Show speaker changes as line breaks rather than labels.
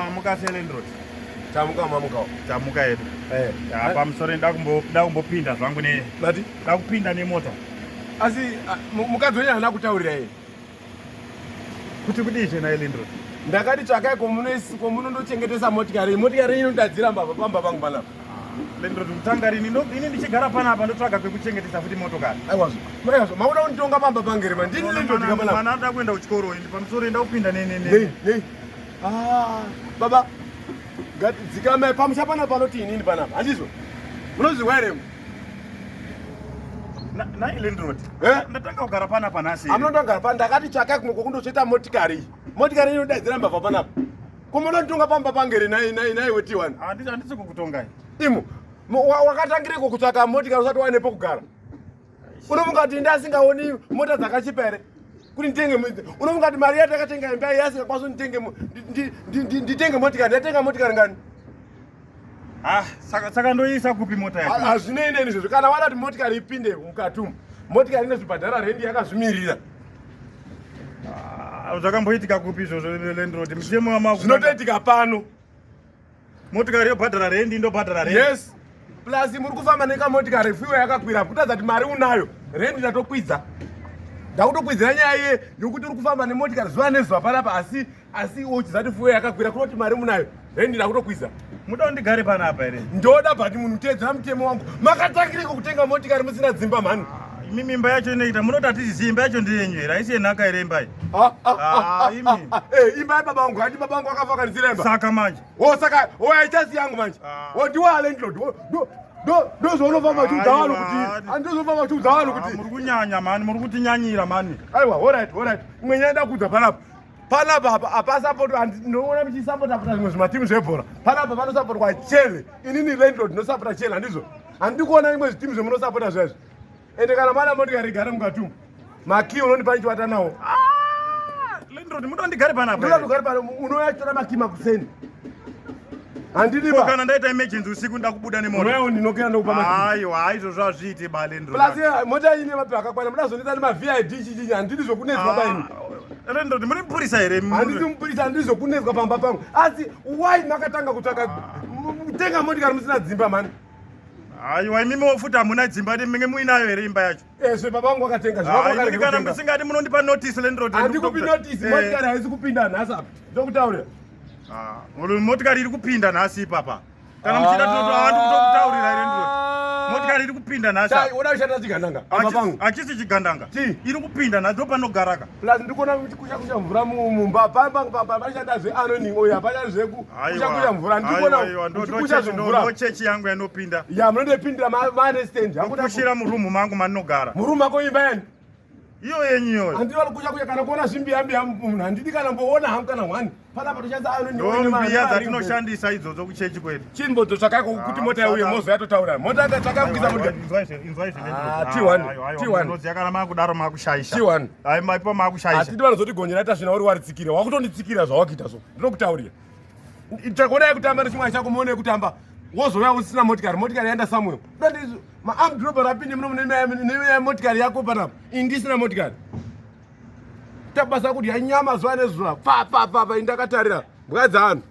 Mamuka seLandlord.
Tamuka mamuka.
Tamuka yedu.
Eh.
Ya pamusoro ndakumbopinda zvangu ne.
Mati?
Ndakupinda nemota.
Asi mukadzi wenyu haana kutaurira yeye.
Kuti kudii zvena Landlord?
Ndakati tsvakai kwamunondochengetesa motikari. Motikari inodadzira mbavha pamba pangu panapa.
Landlord kutanga rini ini ndichigara panapa ndotsvaga pekuchengetesa futi motokari.
Aiwazvo. Maiwazvo makuda kunditonga pamba pangu here man? Ndini Landlord
panapa. Mwana anoda kuenda kuchikoro ini pamusoro enda kupinda ne ne
ne. Nei nei. Ah, baba dzikamai pamusha panapa panoti inini panapa handizvo? Munozviwa here?
Nai Landlord. Eh? Ndatanga kugara panapa nhasi.
Amunoda kugara panapa ndakati tsvakai kumwe kwokundotsveta motikari iyi. Motikari inodaidzira mbavha panapa. Ko munonditonga pamba pangere nai nai nai weti wani.
Handisi handisi kukutongai.
Imo wakatangireko kutsvaka motikari usati wane pokugara. Unofunga kuti ndasingaoni mota dzakachipa here? Kuti nditenge unofunga kuti mari yatakatenga imba iyi asingakwanisi nditenge nditenge motikari ndatenga motikari ngani?
Ah, saka saka ndoiisa kupi mota yacho?
Hazvinei neni izvozvo. Kana wada kuti motikari ipinde mukati umu, motikari inozvibhadhara rendi yakazvimirira.
Ah, zvakamboitika kupi izvozvo landlord? Mutemo wamaku.
Zvinotoitika pano.
Motikari yobhadhara rendi ndobhadhara rendi.
Yes. Plus muri kufamba nekamotikari fuel yakakwira kutadza kuti mari unayo rendi ndatokwidza. Ndakutokwidzira nyaya ye yokuti uri kufamba nemotikari zuva nezuva panapa asi asi uchiziva kuti fuel yakakwira kunoti mari munayo rendi ndakutokwidza.
Muda ndigare panapa here?
Ndoda but munhu teedzera mutemo wangu. Makatangireko kutenga motikari musina dzimba mhani.
Imi imba yacho inoita munoti hatizivi imba yacho ndeyenyu here? Haisi yenhaka here imba iyi?
Ah, ah,
ah, imi.
Eh, imba yababa vangu hati baba vangu akafa akandisiira imba.
Saka manje.
Oh saka oh haichasi yangu manje. Oh ndiwe landlord. Ndo ndo ndozvaunofamba uchiudza vanhu kuti ndozvaunofamba uchiudza vanhu kuti
muri kunyanya mani muri kutinyanyira mani.
Aiwa all right all right. Imwe nyaya ndakuudza panapa. Panapa apa apasapotwa ndinoona muchisapota pota zvimwe zvimatimu zvebhora. Panapa panosapotwa Chele. Inini landlord ndinosapota Chele handizvo? Handidi kuona imwe zvitimu zvemunosapota zvezvo. Ende kana mwana motikari igare mukati umu. Makii unondipa ndichiwata nawo.
Ah, landlord munoda ndigare panapa.
Ndoda kugara pano unouya chitora makii makuseni. Handidi ba.
Kana ndaita emergency usiku nda kubuda nemota.
Unouya ndinokera ndokupa makii.
Aiwa, izvozvo hazviiti ba landlord.
Plus eh, mota ine mapepa akakwana muda zonetsa nema VID chichi handidi zvokunetswa ba ini.
Ah, landlord muri mupurisa here?
Handidi mupurisa handidi zvokunetswa pamba pangu. Asi why makatanga kutsvaka kutenga motikari musina dzimba mani?
Aiwa imimi futi hamuna dzimba minge muinayo here imba yacho?
Ezve baba vangu vakatenga zvavo.
Kana musingadi munondipa notice landlord.
Handikupi notice, eh. motikari haisi kupinda nhasi apa. Ndokutaurira.
Ah, motikari iri kupinda nhasi ipapa. Kana muchida tinotohandi kutokutaurira here landlord. Motikari iri kupinda nhasi.
Uda kushanda chigandanga. Baba vangu.
Hachisi chigandanga. Iri kupinda nhasi ndopanogaraka.
Plus ndikuona kusha kusha mvura mumba pamba pamba pashanda zve anoning oil hapana zveku kusha kusha mvura ndikuona kusha zvemvura
ndo chechi yangu yanopinda
ya munondopindira mane stand
hakuda murumu mangu mandinogara
murumu mako imba yani
iyo yenyu iyoyo
handidi vari kusha kusha kana kuona zvimbiya mbiya munhu handidi kana mboona hangu kana hwani panapa toshandisa
anoning oil mbiya dzatinoshandisa idzodzo kuchechi kwedu
chimbodzo tsvakai kuti mota yauye mozo yatotaura mota yakatsvaka kuisa mota
ah, T1 T1 kana makudaro makushaisha
T1
ai maipo makushaisha
atidi vanozoti gonye raita svina uri waritsikira wakutonditsikira zvawakuita so ndinokutaurira takuona yekutamba nechimwe chako muone yekutamba wozouya usina motikari motikari yaenda somewhere maarmed robber apinde muno mune motikari yako panapa ini ndisina motikari tabasa kudya nyama zuva nezuva pfapfapfapa indakatarira mbwa dzaanhu.